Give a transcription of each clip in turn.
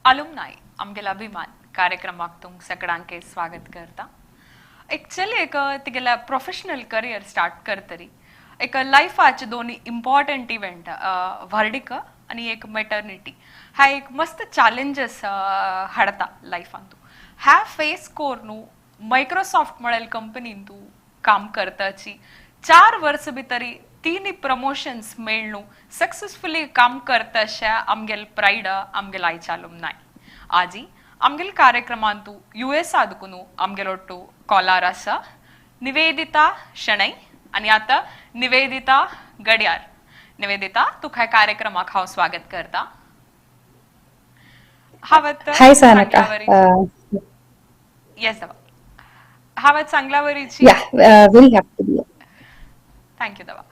अलुमनाय आमगेलो अभिमान कार्यक्रमाक तुमक सगळ्यांके स्वागत करता. एक चली एक तिगेल्या प्रोफेशनल करियर स्टार्ट करतरी एक लायफाचे दोन इम्पॉर्टंट इव्हेंट, व्हर्डिक आनी एक मेटर्निटी, ह्या एक मस्त चॅलेंजेस हाडता लायफान. तूं ह्या फेस कोरून मायक्रोसॉफ्ट म्हळेल कंपनीन तूं काम करताची, 4 वर्स भितरी तीन प्रमोशन्स मेळ्ळू, सक्सेसफुली काम करता अशा आमगेल प्रायड आमगेल आयच्या नाय. आजी आमगेल कार्यक्रमांतू यूएस आदकुनू आमगेल ಒಟ್ಟು ಕಾಲರ್ आसा निवेदिता शणै आणि आता निवेदिता गड्यार. निवेदिता, तुका कार्यक्रमाक हांव स्वागत करता. हांव Hi, Sanaka. Yes दवा, हांव सांगल्यावरीची. Yeah, very happy to be here. Thank you दवा.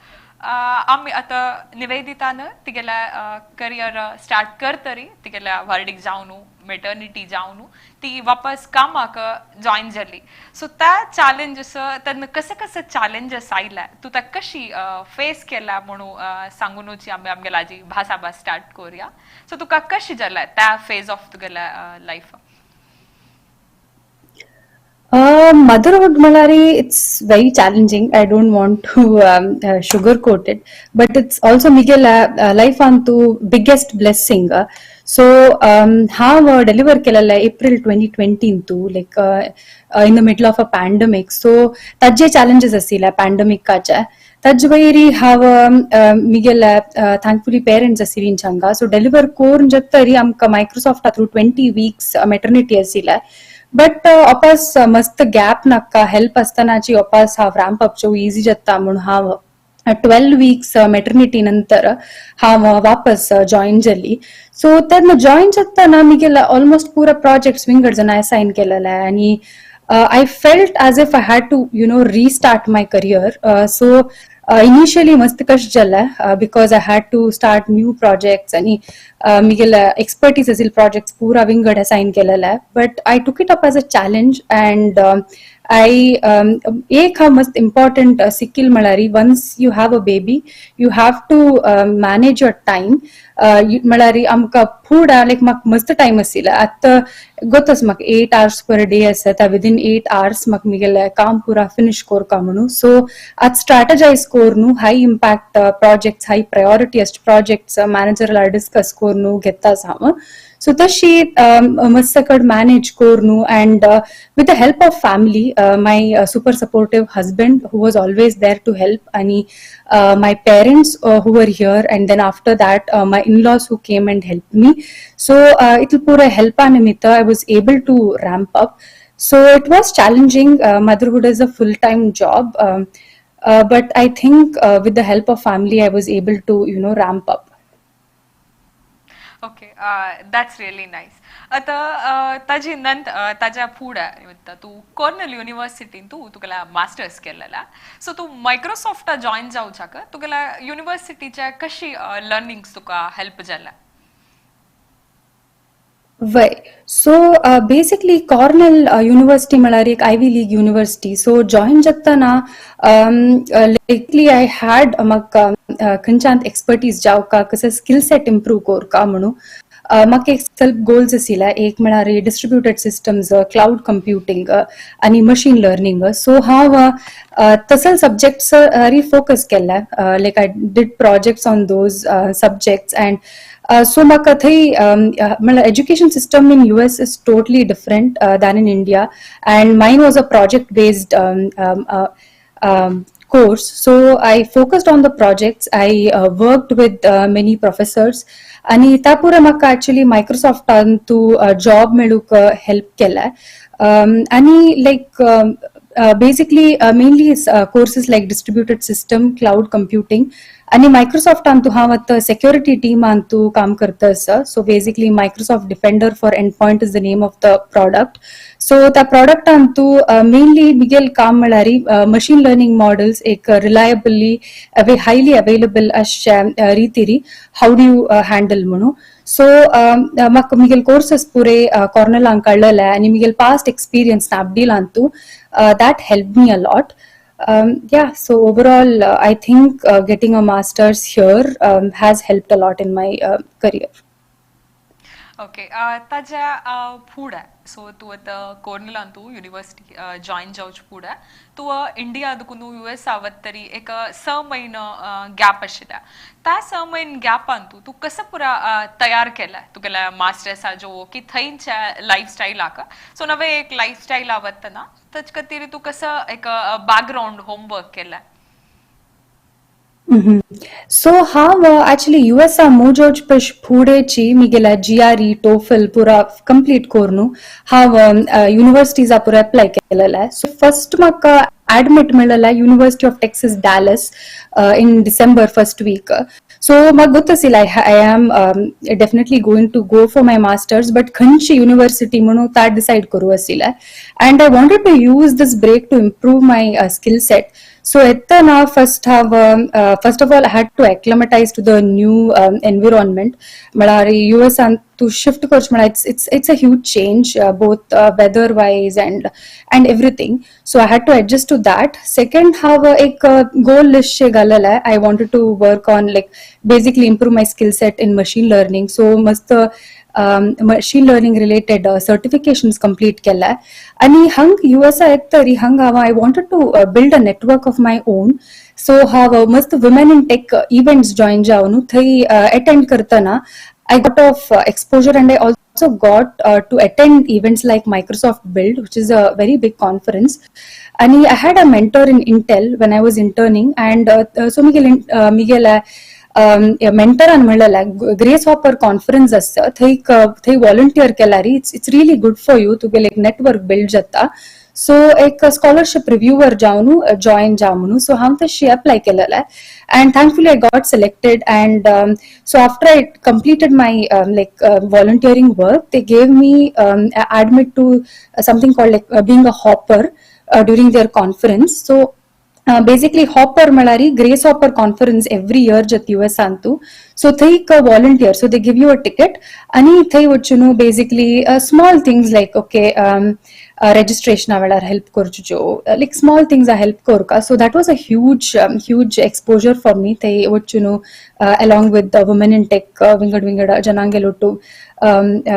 आमी आतां निवेदितान तिगेल्या करियर स्टार्ट करतरी तिगेल्या व्हर्डीक जावन, मेटर्निटी जावन ती वापस कामाक जॉयन जाली. सो त्या चॅलेंजीस तेन्ना कशें कशें चॅलेंजीस आयल्या, तूं ताका कशी फेस केल्या म्हणून सांगूनच आमी आमगेल्या आजी भासाभास स्टार्ट करुया. सो तुका कशी जाल्या त्या फेज ऑफ तुगेल्या लायफ? Motherhood म्हळ्यार it's very challenging. I don't want to sugarcoat it, but it's also मिगेल्या life ಅಂತು biggest blessing. So हांव deliver केलेले April 2020 Inthu, like in the middle of a pandemic. So ताजे challenges आशिल्ले pandemic-काचे. ताजे वयरी हांव मिगेले थँकफुली पेरेंट्स आशिल्ली हांगा. सो डिलिव्हर कोरून जातरी आमकां मायक्रोसॉफ्टा थ्रू 20 वीक्स मेटर्निटी आशिल्ले, बट ऑपास मस्त गॅप नाका हेल्प आसतनाची ऑपास हांव रॅम्प अप इझी जाता म्हणून हांव 12 वीक्स मेटर्निटी नंतर हांव वापस जॉईन जाली. सो तेन्ना जॉईन जाताना मिगेले ऑलमोस्ट पुरा प्रोजेक्ट्स विंगड जाण असायन केलेले आनी I felt as if I had to restart my career. So initially मस्त कष्ट जालें because I had to start new projects आणि मिगेले एक्सपर्टीज आशिल्ले प्रोजेक्ट्स पुरा विंगड असायन केलेले, but I took it up as a challenge and I एक हा मस्त इम्पॉर्टंट स्किल म्हळ्यार once you have a baby, you have to manage your time. म्हळ्यार आमकां फूड लायक म्हाका मस्त टायम आशिल्लो. आतां गोतच म्हाका 8 आवर्स पर डे आसा, विदीन 8 आवर्स म्हाका मिगेलें काम पुरा फिनिश कोरका म्हणून. सो आतां स्ट्रॅटजायज कोरून high impact projects, high priority projects मॅनेजरला डिस्कस करून घेताच हांव. सो तशी मस्त कड मॅनेज करून and with the help of family, my super supportive husband who was always there to help आणि my parents who were here and then after that my in-laws who came and helped me. So इतले पुरा हेल्पा निमित्त I was able to ramp up. So it was challenging. Motherhood is a full-time job, but I think with the help of family, I was able to ramp up. Okay, that's really nice. आता ताजी नंतर ताज्या फुडें तूं Cornell युनिव्हर्सिटीन तूं तुगेल्या masters केलेला. So तूं मायक्रोसॉफ्टा जॉईन जावच्याक तुगेल्या युनिव्हर्सिटीच्या कशी लर्निंग्स तुका हेल्प जाल्या? वय, सो बेसिकली कॉर्नेल युनिव्हर्सिटी म्हळ्यार एक आयवी लीग युनिव्हर्सिटी. सो जॉईन जाताना लायकली I had म्हाका खंयच्यान एक्सपर्टीज जावका, कसं स्किल सेट इम्प्रूव कोरका म्हणून म्हाका एक सेल्फ गोल्स आशिल्ले. एक म्हळ्यार डिस्ट्रिब्युटेड सिस्टम्स, क्लाउड कंप्युटींग आनी मशीन लर्निंग. सो हांव तसल सब्जेक्ट्स फोकस केल्ले, like I did projects on those subjects and so म्हाका थंय म्हळ्यार education system in US is totally different than in India and mine was a project based course. So I focused on the projects. I worked with many professors आणि त्या पुरा म्हाका actually मायक्रोसॉफ्टान तूं job मेळूंक help केलाय आणि like basically mainly courses like distributed system, cloud computing आणि मायक्रोसॉफ्टान तूं हांव आतां सेक्युरिटी टीमान तूं काम करता आसा. So basically Microsoft Defender for Endpoint is the name of the product. So त्या प्रॉडक्टान तूं मेनली मिगेल काम म्हळ्यार मशीन लर्निंग मॉडल्स एक रिलायबली हायली अवेलेबल अशा रितीरी how do you handle म्हणून. सो म्हाका मिगेल कोर्सेस पुरे कॉर्नलांक कळ्ळले आनी मिगेल पास्ट एक्सपिरियन्स स्नॅपडीलांतू, that helped me a lot. Yeah, so overall, I think getting a master's here has helped a lot in my career. Okay, ताज्या फुडें, so तूं आतां कॉर्नेलान तूं युनिवर्सिटी जॉईन जावचे फुडें तूं इंडिया दुकून यूएस वतरी एक 6 म्हयनो गॅप आशिल्ला. त्या 6 म्हयने गॅपान तूं तूं कसं पुरा तयार केलां तुगेल्या मास्टर्साच्यो की थंयच्या लायफ स्टायलाक? सो नवे एक लायफ स्टायल वतना ताचे खातीर तूं कसं एक बॅकग्रावंड होमवर्क केलां? सो हांव ऍक्च्युली यूएसआ मूव जावचे फुडेंची मिगेल्या जीआरई, टोफल पुरा कंप्लीट करून हांव युनिव्हर्सिटीजा पुरा अप्लाय केलेलें. सो फर्स्ट म्हाका admit मेळ्ळेलें University of Texas, Dallas in December first week. So म्हाका गोत आशिल्लें I am definitely going to go for my masters, but खंयची युनिव्हर्सिटी म्हणून ता डिसायड करूं आशिल्लें and I wanted to use this break to improve my skill set. So एतना first have first of all I had to acclimatize to the new environment. म्हळ्यार US to shift करचें म्हळ्यार it's a huge change, both weather wise and everything. So I had to adjust to that. Second, हांव एक goal list घालेलें. I wanted to work on, like, basically improve my skill set in machine learning. So मस्त machine learning related certifications complete केलाय आणि हंग US तरी हंग हांव I wanted to build a network of my own. So हांव मस्त women in tech events join जावन थंय attend करतना I got of exposure and I also got to attend events like Microsoft Build, which is a very big conference. And I had a mentor in Intel when I was interning, and so Miguel मेंटरान म्हणलेलें, Grace Hopper conference आसता, थंय थंय volunteer केल्यार it's really good for you, तुगेलें एक network build जाता. So एक स्कॉलरशिप रिव्ह्यूवर जावन जॉईन जाव म्हणून. सो हांव तशी अप्लाय केलेलें and thankfully I got selected. And so after I completed my like volunteering work, they gave me admit to something called like being a hopper during their conference. So basically hopper म्हळ्यार Grace Hopper Conference every year जाता US Antu. So थंय एक volunteer, so they give you a ticket आणि थंय वचून basically small things like, okay, रजिस्ट्रेशना वेळार help करच्यो, like small things help करुका. So that was a huge huge exposure for me. थंय वचून along with women in tech, विंगड विंगड जनांगेलोटू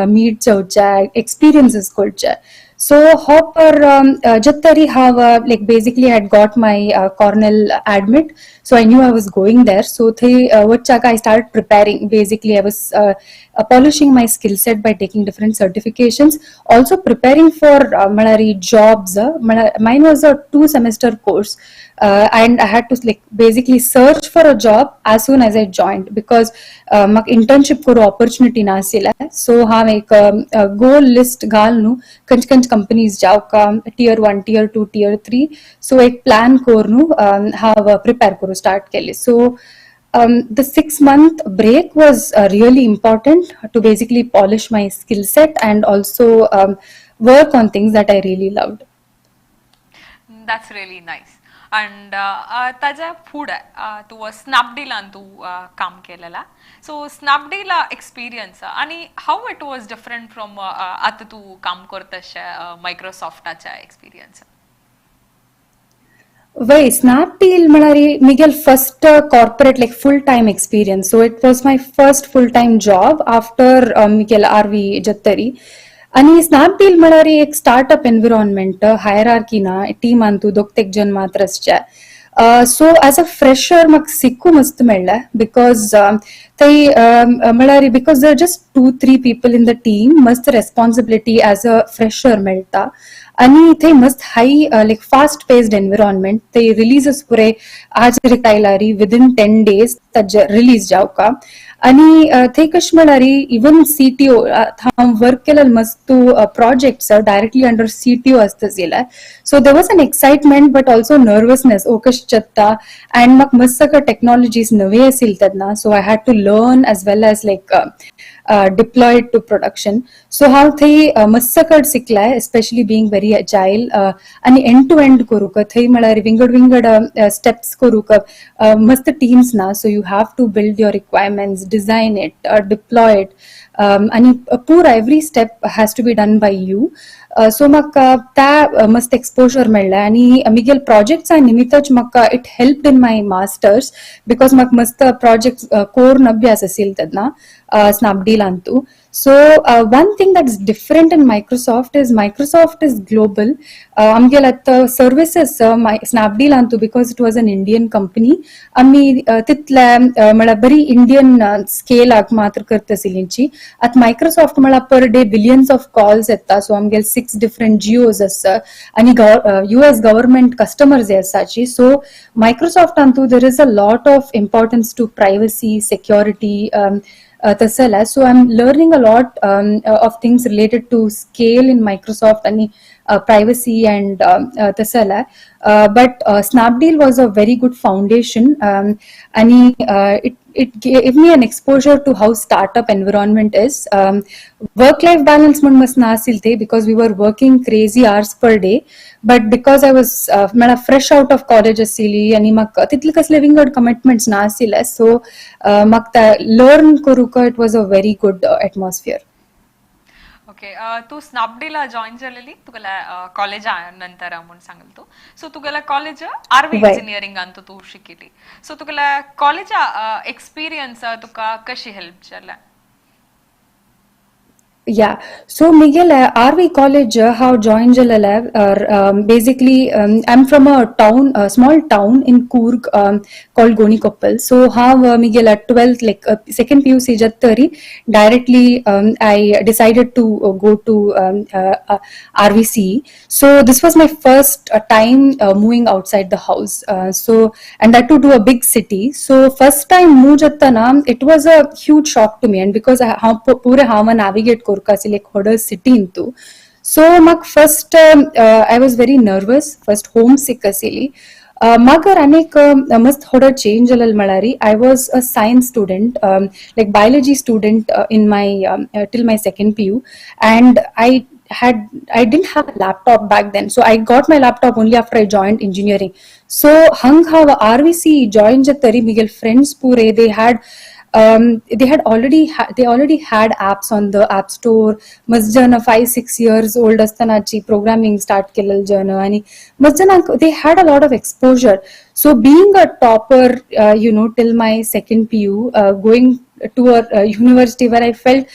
मीट जावचे, एक्सपिरियन्सीस करचे. So Hopper जत्तरी हांव like basically had got my Cornell admit, so I knew I was going there. So थंय वच्चाक I started preparing. Basically, I was polishing my skill set by taking different certifications, also preparing for म्हळ्यार jobs. म्हळ्यार mine was a two semester course and I had to like basically search for a job as soon as I joined because म्हाका internship करूं opportunity नाशिल्लें. So हांव एक goal list घाल न्हू, खंयचे खंयचे कंपनीज जावका, tier one, tier two, tier three. So एक प्लॅन करून हांव प्रिपेर करूं स्टार्ट केली. So the 6 month break was really important to basically polish my skill set and also work on things that I really loved. That's really nice. And ताज्या फुडें तूं स्नॅपडीलान तूं काम केलेला. सो स्नॅपडील एक्सपिरियन्स आनी how it was different from आतां तूं काम करता मायक्रोसॉफ्टाच्या एक्सपिरियन्स? वय, Snapdeal म्हळ्यार Miguel first corporate, like, full time experience. So it was my first full time job after Miguel आर्वी जत्तरी. आणि स्नॅपडील म्हळ्यार एक स्टार्टअप एन्विरॉन्मेंट, हायरार्की ना, टीम अंतू दोगतेक जन मात्र आसचे. सो एज अ फ्रेशर म्हाका सिक्कू मस्त मेळ्ळें because थंय म्हळ्यार because there just two three people in the team, मस्त रेस्पॉन्सिबिलिटी एज अ फ्रेशर मेळटा आणि थंय मस्त high, like, fast paced environment. ते रिलीजस पुरे आज रिटायलारी विदिन 10 डेज ताजे रिलीज जावका. आणि थंय कशें म्हळ्यार इवन सीटीओ, हांव वर्क केलेले मस्त प्रोजेक्ट्स डायरेक्टली अंडर सीटीओ आसता जाल्यार, so there was an excitement but also nervousness, ओ कशें जाता. अँड म्हाका मस्त सगळे टेक्नॉलॉजीज नवे आशिल्ले तेन्ना, so I had to learn as well as like deploy to production. So हांव थंय मस्त कड शिकलाय, एस्पेशली बिंग व्हेरी अजायल आनी एंड टू एंड करूंक. थंय म्हळ्यार विंगड विंगड स्टेप्स करूंक मस्त टीम्स ना, so you have to build your requirements, design it, deploy it आनी पुरा every step has to be done by you. So म्हाका त्या मस्त एक्सपोजर मेळ्ळें आनी मिगेल प्रोजेक्ट्सा निमित्तच म्हाका it helped in my masters because म्हाका मस्त प्रोजेक्ट कोर्न अभ्यास आशिल्लो तेन्ना स्नॅपडीलांतू. So one thing that is different in Microsoft is Microsoft is global. आमगेले आतां services Snapdeal Antu, because it was an Indian company, आमी तितले म्हळ्यार बरी इंडियन स्केलाक मात्र करता आशिल्लीची. आतां मायक्रोसॉफ्ट म्हळ्यार per day billions of calls येता. सो आमगेले सिक्स डिफरंट जिओज आसा आनी यूएस गव्हर्मेंट कस्टमर्स आसाची. So Microsoft Antu there is a lot of importance to privacy, security तसं. So I am learning a lot of things related to scale in Microsoft आणि privacy and तसं. But Snapdeal was a very good foundation आणि it gave me an exposure to how startup environment is. Work life balance म्हण मस्त नासील ते, because we were working crazy hours per day, but because I was म्हळ्यार fresh out of college आशिल्ली आनी म्हाका तितले कसले विंगड कमिटमेंट्स नाशिल्ले, सो म्हाका लर्न करूंक it was a very good atmosphere. Okay, तू स्नॅपडीला जॉईन झालेली तुगेल्या कॉलेजा नंतर म्हणून सांगल तू. सो तुगेल्या कॉलेज आरवी इंजिनिअरिंग अंतू तू शिकली. सो तुगेल्या कॉलेज एक्सपिरियन्स तुका कशी हेल्प जाल्या? Yeah, so Miguel, RV College, how join jalala, or basically, I'm from a town, a small town in Coorg called Gonikoppal. So how Miguel at 12th, like second PUC jattari, directly I decided to go to RVC. So this was my first time moving outside the house. So and that too to a big city. So first time move jattana, it was a huge shock to me, and because I हांव पुरे हांव navigate कोरका आशिल्ली एक व्हड सिटीन तूं. So म्हाका first I was very nervous, first home sick आशिल्ली. मागीर आनीक मस्त थोडो चेंज जालेलो म्हळ्यार I was a science student, like biology student in my till my second PU, and I didn't have a laptop back then. So I got my laptop only after I joined engineering. So hang हांव RVC join जातरी Miguel friends पुरे they already had apps on the app store. मस्त जण 5-6 years old असतानाची programming start केलेलं जण आणि मस्त जणांक they had a lot of exposure. So being a topper till my second PU, going to a university where I felt,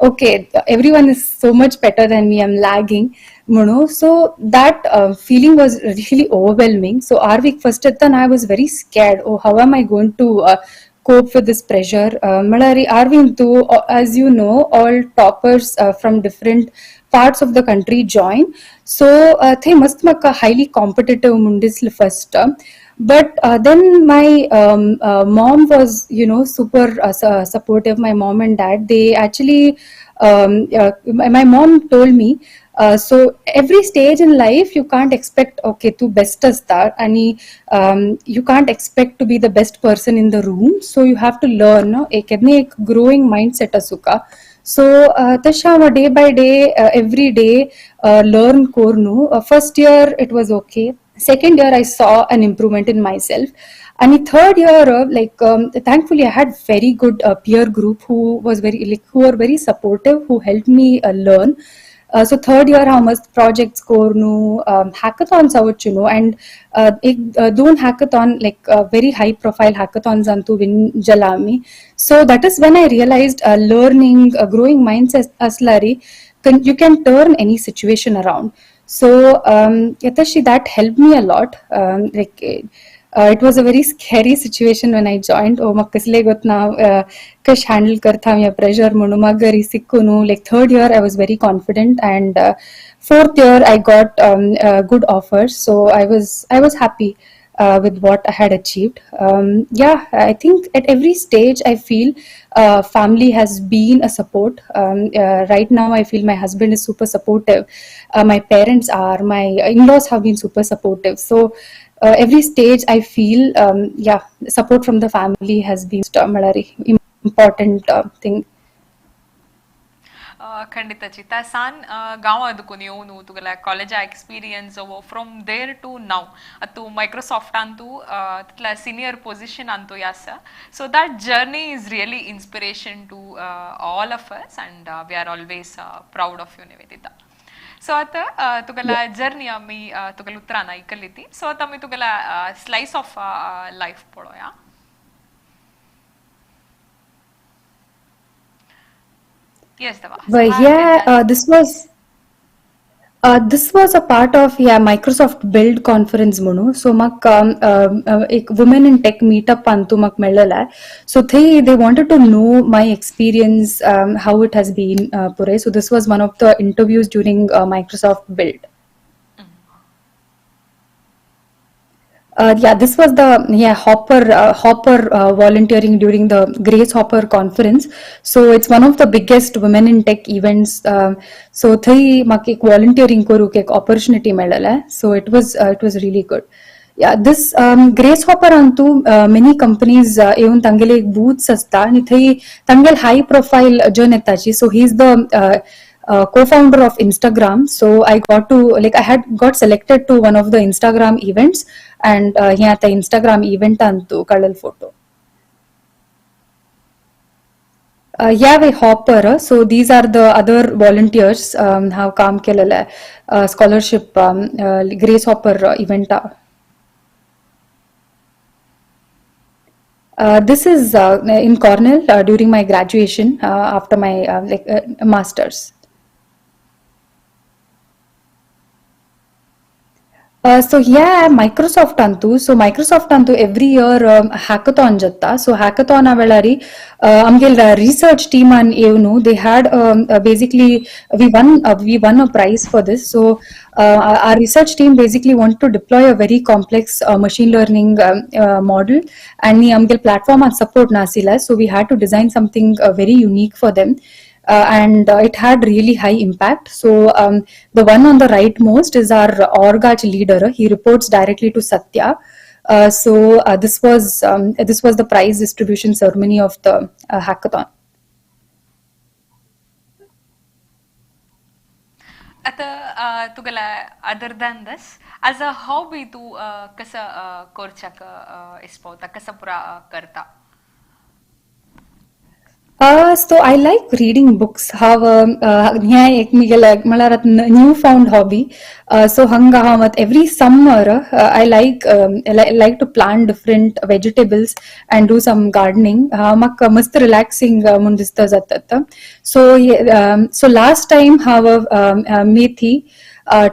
okay, everyone is so much better than me, I'm lagging म्हणून, so that feeling was really overwhelming. So RV first येताना I was very scared, oh, how am I going to cope with this pressure? म्हळ्यार आरवीन तूं, as you know, all toppers from different parts of the country join. So थंय मस्त म्हाका highly competitive म्हूण दिसलें first. But then my mom was super supportive. My mom and dad, they actually my mom told me, so every stage in life you can't expect, okay, तू best असता आणि you can't expect to be the best person in the room, so you have to learn, no? एक एक growing mindset Asuka. So तशें हांव day by day, every day learn कोरनू, first year it was okay. Second year I saw an improvement in myself. And third year, like thankfully I had very good peer group who was very like who were very supportive, who helped me learn. So third year हांव मस्त projects कोरनू, hackathons आवच्చును and एक दोन hackathon, like very high profile hackathons Antu win जाला आमी. So that is when I realized learning, growing mindset असलारी you can turn any situation around. So तशी that helped me a lot. Like it was a very scary situation when I joined. Oh, म्हाका कसले गोतना, कश handle करता या pressure म्हणून. मागीर सिक्कोनु, like third year I was very confident and fourth year I got good offers. So I was happy with what I had achieved. Yeah, I think at every stage I feel family has been a support. Right now, I feel my husband is super supportive. My parents are, my in-laws have been super supportive. So every stage I feel, yeah, support from the family has been important thing. ಖಂಡಿತ ಚಿತ್ತ ಸಾನ್ ಗಾಂವ ಅದಕ್ಕೂ येवन तुगेल्या कॉलेजा experience from there to now तूं मायक्रोसॉफ्टान तूं तितल्या senior पोझिशनान तूं आसा. So that journey is really inspiration to all of us and we are always proud of you, Nivedita. So आतां तुगेल्या जर्नी आमी तुगेल्या उतरान आयकली ती. सो आतां आमी तुगेल्या स्लायस ऑफ लायफ पळोवया. Yes, Dava. But हा yeah, केन्ना this was a part of, yeah, Microsoft Build conference म्हणू. So म्हाका एक women in tech meetup Antu म्हाका मेळ्ळेलें. So they wanted to know my experience, how it has been पुरे. So this was one of the interviews during Microsoft Build. Yeah, this was the, yeah, Hopper volunteering during the Grace Hopper conference. So it's one of the biggest women in tech events. So थंय म्हाका एक volunteering करूंक एक opportunity मेळ्ळेलें. So it was really good. Yeah, this Grace Hopper Antu many companies येवन तांगेले एक booths आसता आनी थंय तांगेले high profile Jan येताची. So he is the co-founder of Instagram. So I got to like I had got selected to one of the Instagram events, and हे आता Instagram event Antu काडलेलो photo. Yeah, we Hopper. So these are the other volunteers हांव काम केलेलें scholarship Grace Hopper event. This is in Cornell during my graduation after my like masters. So yeah, Microsoft ಅಂತು. So Microsoft ಅಂತು every year hackathon ಜತ್ತ. So hackathon ವೇಳಾರಿ ಆಮ್ಗೆ research team ಅನ್ ಏವ್ನು they had basically we won a prize for this. So our research team basically want to deploy a very complex machine learning model, and the ಆಮ್ಗೆ platform and support ನಾಸಿಲ್ಲ. So we had to design something very unique for them, and it had really high impact. So the one on the rightmost is our orgach leader. He reports directly to Satya. So this was the prize distribution ceremony of the hackathon. आता तुगेला other than this as a hobby तूं कसं करच्याक इस्पवता, कसं पुरा करता? So I like reading books. हांव हें एक म्हगेलें म्हळ्यार न्यू फाउंड हॉबी. सो हंगा हांव every summer I like to plant different vegetables and do some gardening. म्हाका मस्त रिलॅक्सिंग म्हूण दिसता जाता. सो लास्ट टायम हांव मेथी,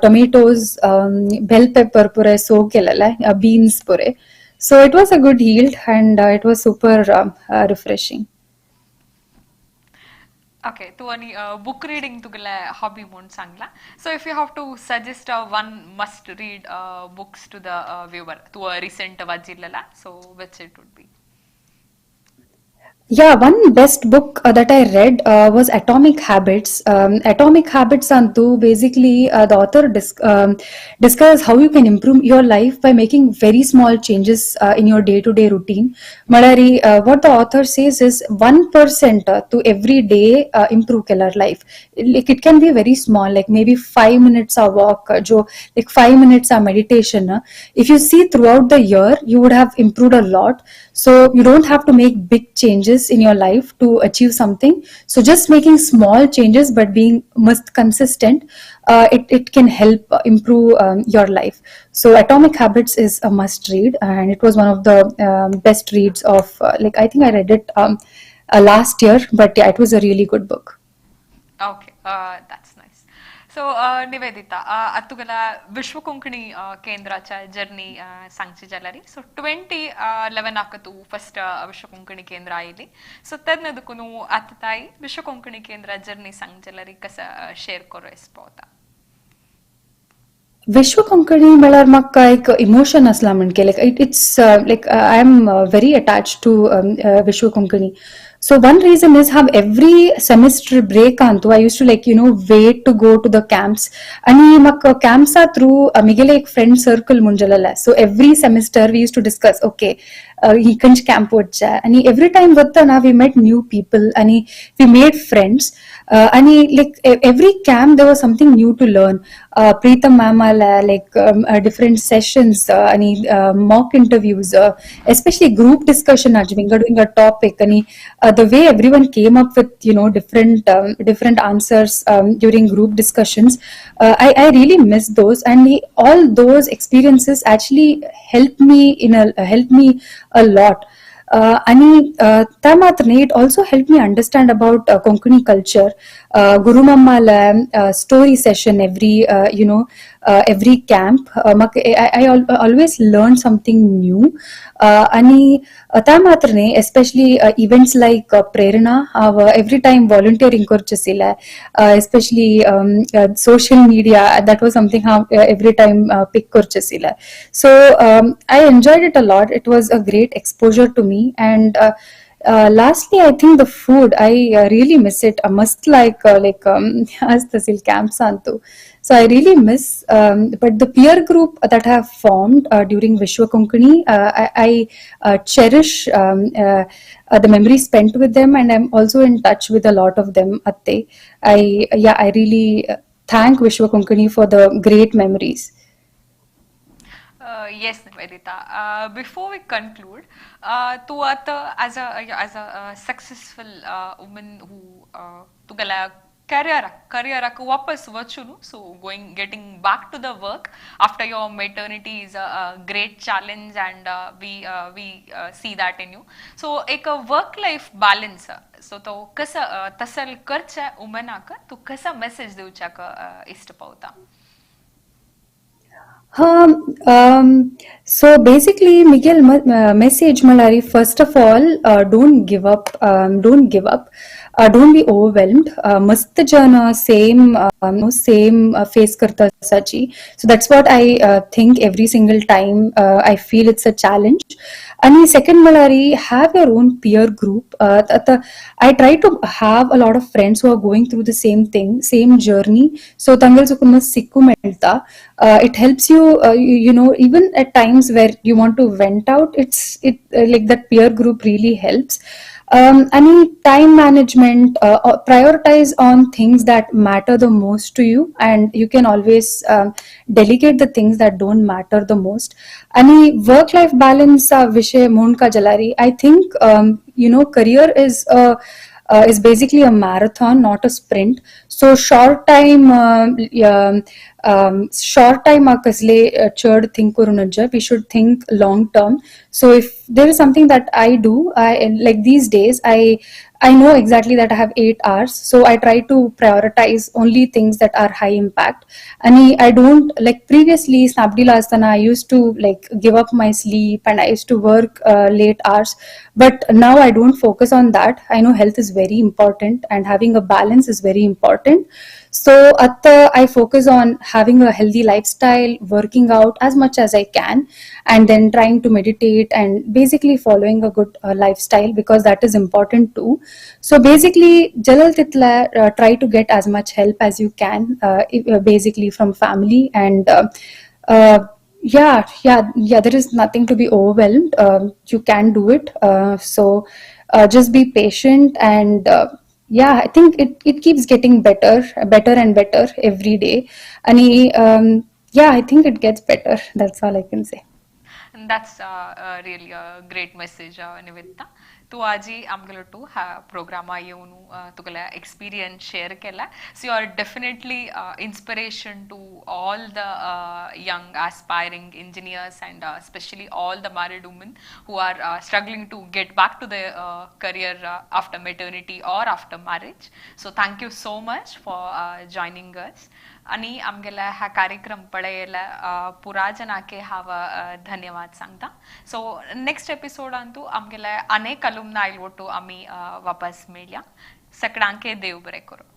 टोमॅटोज, बेल पेपर पुरे सो केलेले, बीन्स पुरे. So it was a good yield and it was super refreshing. Okay, तूं आनी बुक रिडींग तुगेलें हॉबी म्हूण सांगला. So if you have to suggest one must read books to the viewer, तूं recent वाचिल्लेला, so which it would be? Yeah, one best book that I read was Atomic Habits. Atomic Habits ಅಂತು basically the author discusses how you can improve your life by making very small changes in your day-to-day routine. म्हळ्यार what the author says is 1% to every day improve केल्यार life. Like it can be very small, like maybe 5 minutes a walk, जो like 5 minutes a meditation. If you see throughout the year, you would have improved a lot. So you don't have to make big changes in your life to achieve something. So just making small changes but being most consistent, it can help improve your life. So Atomic Habits is a must read, and it was one of the best reads of like I think I read it last year, but yeah, it was a really good book. Okay, that's nice. So Nivedita, आतां तुगेल्या विश्व कोंकणी केंद्राच्या journey सांगची जाल्यार, so 2011आक तूं first विश्व कोंकणी केंद्र आयली. So तेन्ना देखून आतां ताई विश्व कोंकणी केंद्रा जर्नी सांग जाल्यार कसं शेअर करो पावता? विश्व कोंकणी म्हळ्यार म्हाका एक इमोशन आसला म्हणके like it's like I am very attached to Vishwa Konkani. So one reason is have every semester break Antu I used to like wait to go to the camps. आणि म्हाका कॅम्प्सा थ्रू म्हगेले एक फ्रेंड सर्कल म्हूण जालेलें. So every semester we used to discuss, okay, ही खंयचे camp वचचें, आनी every time वतना we met new people आनी we made friends. आणि like every camp there was something new to learn. Pritam ma'am आल्या, like different sessions आणि mock interviews, especially group discussion आज विंगड विंगड टॉपिक, आणि the way everyone came up with different answers during group discussions, I really miss those, and all those experiences actually helped me a lot. आणि त्या मात्र न्ही, it also help me understand about Konkani culture. गुरुमम्माला story session every you know every camp, म्हाका I always learn something new. आणि त्या मात्र न्ही, especially events लायक प्रेरणा, हांव एवरी टायम व्हॉलंटियरींग करचें आशिल्लें. Especially social media, that was something हांव every time पीक करचें आशिल्लें. So I enjoyed it a lot. It was a great exposure to me. And lastly, I think the food, I really miss it. Must like आसता camps antu. So I really miss, but the peer group that I have formed during Vishwa Konkani, I cherish the memories spent with them, and I'm also in touch with a lot of them. Atte, I yeah, I really thank Vishwa Konkani for the great memories. Yes, Nivedita. Before we conclude, तूं आतां as a successful woman who तुगेल्या करियराक वापस वचून, so going getting back to the work after your maternity is a great challenge, and we see that in you. So एक work life balance, so तो कसं तसल करच्या वुमनाक तूं कसो मेसेज दिवच्याक इश्ट पावता? So basically, म्हगेल message म्हळ्यार, first of all, don't give up. Don't give up. Don't be overwhelmed. मस्त जन same face करता आसाची. So that's what I think every single time I feel it's a challenge. आणि second म्हळ्यार, have your own peer group. आतां I try to have a lot of friends who are going through the same thing, same journey, so तांगेले चुकून मस्त शिकू मेळटा. It helps you, you know even at times where you want to vent out, it's it like that peer group really helps. आणि time management, prioritize on things that matter the most to you, and you can always delegate the things that don't matter the most. आणि work life बॅलन्सचा विषय म्हणून का जाल्यार, I think career is basically a marathon, not a sprint. So short time कसले चड think करू नजे. We should think long term. So if there is something that I do, I like these days, I know exactly that I have 8 hours, so I try to prioritize only things that are high impact. And I don't, like, previously Snapdeal asana, I used to like give up my sleep and I used to work late hours, but now I don't focus on that. I know health is very important and having a balance is very important. So at I focus on having a healthy lifestyle, working out as much as I can, and then trying to meditate and basically following a good lifestyle, because that is important too. So basically, जाता तितला try to get as much help as you can, basically from family and yeah, there is nothing to be overwhelmed. You can do it. So just be patient and yeah, I think it keeps getting better, better and better every day. And yeah, I think it gets better. That's all I can say. And that's really a great message, Nivedita. तूं आजी आमगेलो two ह्या प्रोग्रामा येवन तुगेले experience share केला. So you are definitely inspiration to all the young aspiring engineers and specially all the married women who are struggling to get back to the career after maternity or after marriage. So thank you so much for joining us. आणि आमगेला हा कार्यक्रम पळयला पुरा जनाके हांव धन्यवाद सांगता. So next एपिसोडांतू आमगेले अनेक अलुमनाय ओटू आमी वापस मेळया. सगळ्यांके देव बरें करूं.